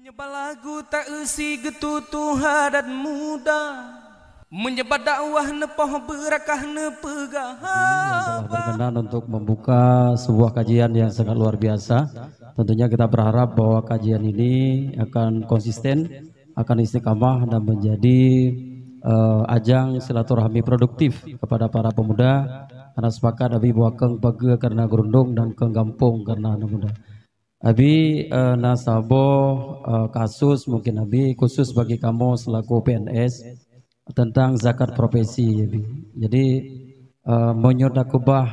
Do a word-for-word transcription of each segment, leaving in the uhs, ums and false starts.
Balagu ta-eusi geututoha dan muda, meunyebat dakwah neupoh beurakah neupeugah haba. Yang telah berkenan untuk membuka sebuah kajian yang sangat luar biasa. Tentunya kita berharap bahwa kajian ini akan konsisten, akan istiqamah dan menjadi, eh, ajang silaturahmi produktif kepada para pemuda. Karena sepakat Abi buah keng pageue karena gerundong dan keng gampong karena anak muda. Abi, eh, na saboh, eh, kasus mungkin Abi khusus bagi kamoe selaku P N S tentang zakat profesi, Abi. Jadi, eh, meunyoe takeubah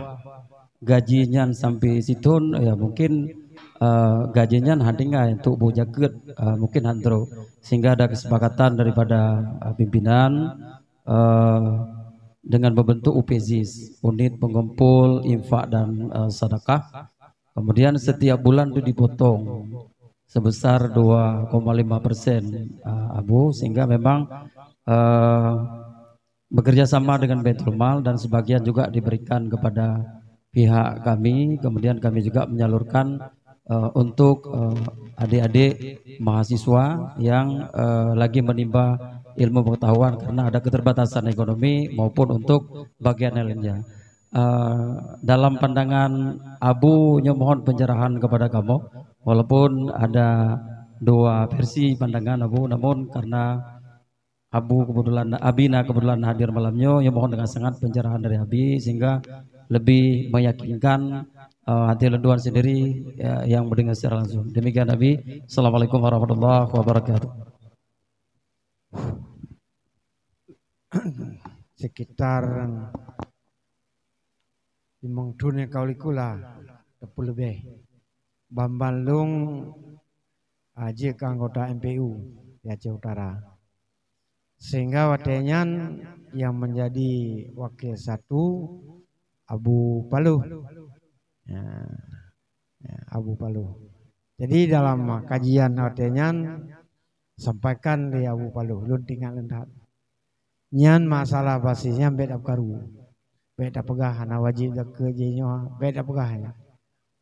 gaji nyan sampai sithon, ya mungkin, eh, gaji nyan han tinggai untuk bu jakeuet, eh, mungkin han trok. Sehingga ada kesepakatan daripada, eh, pimpinan, eh, dengan membentuk U P ZIS, Unit Pengumpul Infak dan, eh, Sedekah. Kemudian setiap bulan itu dipotong sebesar dua koma lima persen, eh, Abu, sehingga memang, eh, bekerja sama dengan Baitul Mal dan sebagian juga diberikan kepada pihak kami. Kemudian kami juga menyalurkan, eh, untuk, eh, adik-adik mahasiswa yang, eh, lagi menimba ilmu pengetahuan karena ada keterbatasan ekonomi maupun untuk bagian lainnya. Eh, dalam pandangan Abu, nyoe mohon pencerahan kepada kamoe, walaupun ada dua versi pandangan Abu, namun karena Abu kebetulan, Abi na kebetulan hadir malam nyoe, nyoe mohon dengan sangat pencerahan dari Abi sehingga lebih meyakinkan, eh, hati lôn tuan sendiri, ya, yang mendengar secara langsung. Demikian Abi. Assalamualaikum warahmatullahi wabarakatuh. Sekitar limong thon nyang ka likula, teupeu leubeh. Ban-ban lôn, ah, jeuet keu anggota M P U di Aceh Utara. Sehingga watèe nyan nyang menjadi wakil satu Abu Paloh. Ya, ya, Abu Paloh. Jadi dalam kajian watèe nyan sampaikan lé Abu Paloh, lôn teuingat lôn that. Nyan masalah basis nyan bèk tapeukaru. Bèk tapeugah hana wajéb zakeuet jih nyoe, bèk tapeugah nyan.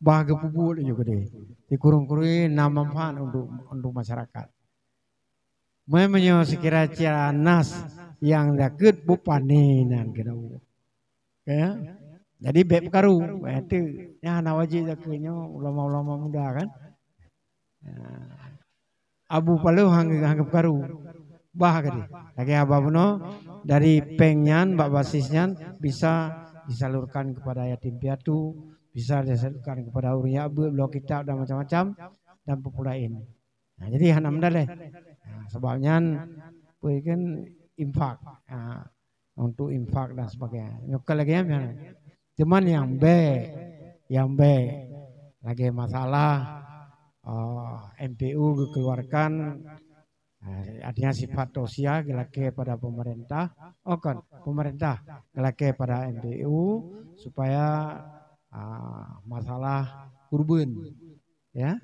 Bah geupeubuet laju keudeh. Sikureueng-kureueng na manfaat untuk, untuk masyarakat. Meunyoe sikira-kira nas nyang zakeuet bupane nan keunoe. Ya. Jadi bèk peukaru. Bèk teuk. Nyan hana wajéb zakeuet nyoe ulama-ulama muda kan. Ya. Abu Paloh han, han geupeukaru. Bah keudeh. Lagèe haba bunoe dari péng nyan bak basis nyan bisa disalurkan kepada yatim piatu, bisa disalurkan kepada ureueng jak beuet bloe kitab dan macam-macam dan peue-peue laén. Nah, jadi hana meudaleh. Nah, sebab nyan peue kan infak. Nah, untuk infak dan sebagainya. Nyoe ka lagèe nyan. Cuman nyang bèk, nyang bèk lagèe masalah, eh, M P U geukeluarkan, eh, artinya sifat tausiah geulakèe pada pemerintah, oh kon, pemerintah geulakèe pada M P U supaya, ah, masalah kurban, ya.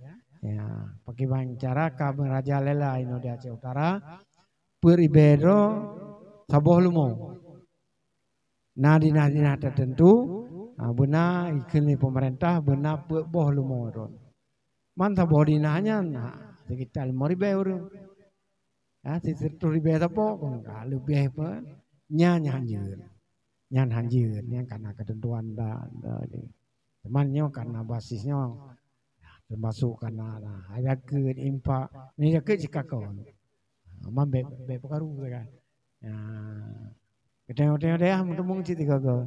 Ya, pakriban cara ka meurajalela inoe di Aceh Utara, peuet ribèe droe saboh leumo. Na dinas-dinas teuteuntu, ha, beuna ikheun lé pemerintah, beuna peuet boh leumo droe. Man saboh dinas nyan, ha, sekitar lima ribèe ureueng. Ha, sireutôh ribèe sapo, kon ka leubeh pun. Nyan, nyan han jeuet. Nyan han jeuet, nyan ka na keuteuntuan da, da, di. Cuman nyoe ka na basis nyoe. Teumasok ka na, na, zakeuet, infak. Ni zakeuet cit ka kon. Man bèk, bèk peukaru kan. Ya. Geutengok-tengok deh, ah, meuteumong cit tiga go.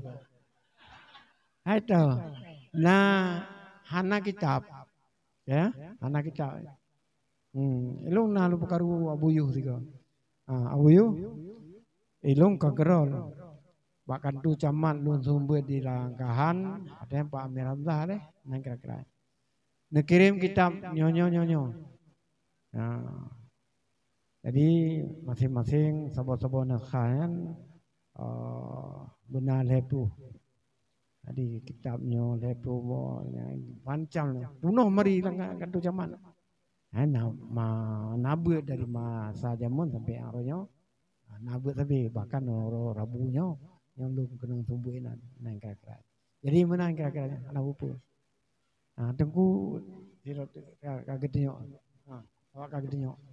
Hai toh. Nah, hana kitab. Ya, hana kitab. Hmm, ilong na lôn peukaru Abu Yuh tiga. Ah, Abu Yuh. Ilong ka keudroe. Bak kantu camat lôn seumeubeuet di Langkahan, ada Pak Amir Hamzah deh, nyan kira-kira. Neukirém kitab nyoe, nyoe, nyoe, nyoe. Nah. Jadi, masing-masing saboh-saboh naskah nyan, eh, beuna lhèe ploh. Jadi, kitab nyoe lhèe ploh boh, nyan macam nyan. Peunoh mari lam kantu camat. Eh, na, ma, na beuet dari masa jameun sampai uroe nyoe. Na beuet sabe, bahkan uroe Rabu nyoe, nyang lôn keunong seumeubeuet inan, nan kira-kira. Jadi, meunan kira-kira nyan, hana peue-peue. Ha, Teungku, sidroe ka, ka geutunyok. Ha. Awak ka geudeungoe.